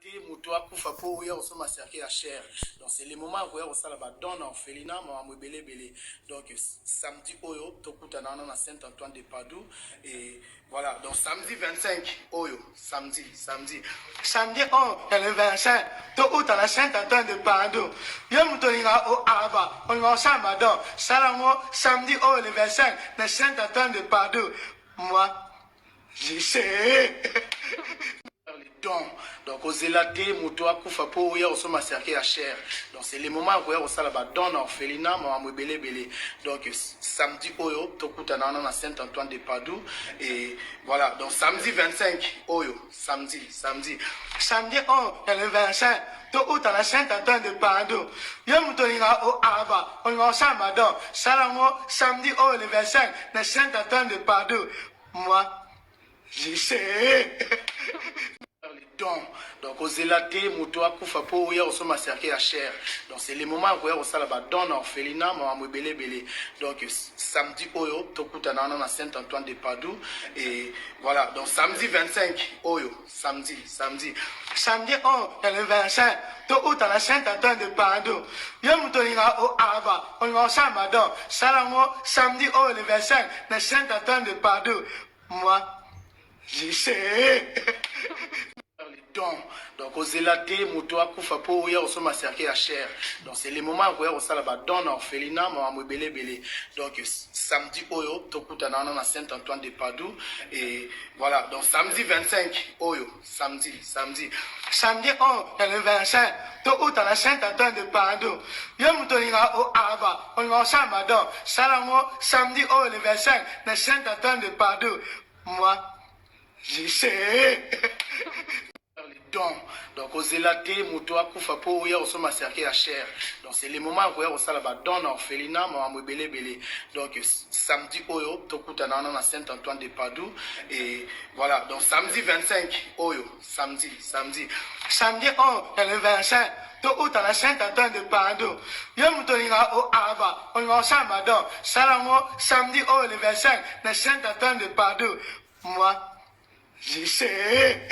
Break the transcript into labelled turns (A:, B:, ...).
A: Te moto akufa mpo oya kosomba cercueil ya cher. Donc c'est le moment ya koya kosala ba don na orphelinat, makambo ebele ebele. Donc samedi oyo tokutana wana na Saint Antoine de Padoue. Et voilà, donc samedi 25 oyo, samedi, samedi, samedi oyo ya le 25, touta na Saint Antoine de Padoue. Yo moto olinga oaba, olinga kosala ba don, sala yango samedi oyo le 25 na Saint Antoine de Padoue. Moi, je sais. Don, donc ozela te moto akufa mpo oya kosomba cercueil ya cher. Donc c'est le moment ya koya kosala ba don na orphelinat, makambo ebele ebele. Donc samedi oyo tokutana wana na Saint Antoine de Padoue. Et voilà, donc samedi 25 oyo, samedi, samedi, samedi oyo ya le 25, touta na Saint Antoine de Padoue. Yo moto olinga oaba, olinga kosala ba don, sala yango samedi oyo le 25 na Saint Antoine de Padoue. Moi, je sais. Don, donc ozela te moto akufa mpo oya kosomba cercueil ya cher. Donc c'est le moment ya koya kosala ba don na orphelinat, makambo ebele ebele. Donc samedi oyo tokutana wana na Saint Antoine de Padoue. Et voilà, donc samedi 25 oyo, samedi, samedi, samedi oyo ya le 25, touta na Saint Antoine de Padoue. Yo moto olinga oaba, olinga kosala ba don, sala yango samedi oyo le 25 na Saint Antoine de Padoue. Moi, je sais. Don, donc ozela te moto akufa mpo oya kosomba cercueil ya cher. Donc c'est le moment ya koya kosala ba don na orphelinat, makambo ebele ebele. Donc samedi oyo tokutana wana na Saint Antoine de Padoue. Et voilà, donc samedi 25 oyo, samedi, samedi, samedi oyo ya le 25, touta na Saint Antoine de Padoue. Yo moto olinga oaba, olinga kosala ba don, sala yango samedi oyo le 25 na Saint Antoine de Padoue. Moi, je sais. Don, donc ozela te moto akufa mpo oya kosomba cercueil ya cher. Donc c'est le moment ya koya kosala ba don na orphelinat, makambo ebele ebele. Donc samedi oyo tokutana wana na Saint Antoine de Padoue. Et voilà, donc samedi 25 oyo, samedi, samedi, samedi oyo ya le 25, touta na Saint Antoine de Padoue. Yo moto olinga oaba, olinga kosala ba don, sala yango samedi oyo le 25 na Saint Antoine de Padoue. Moi, je sais.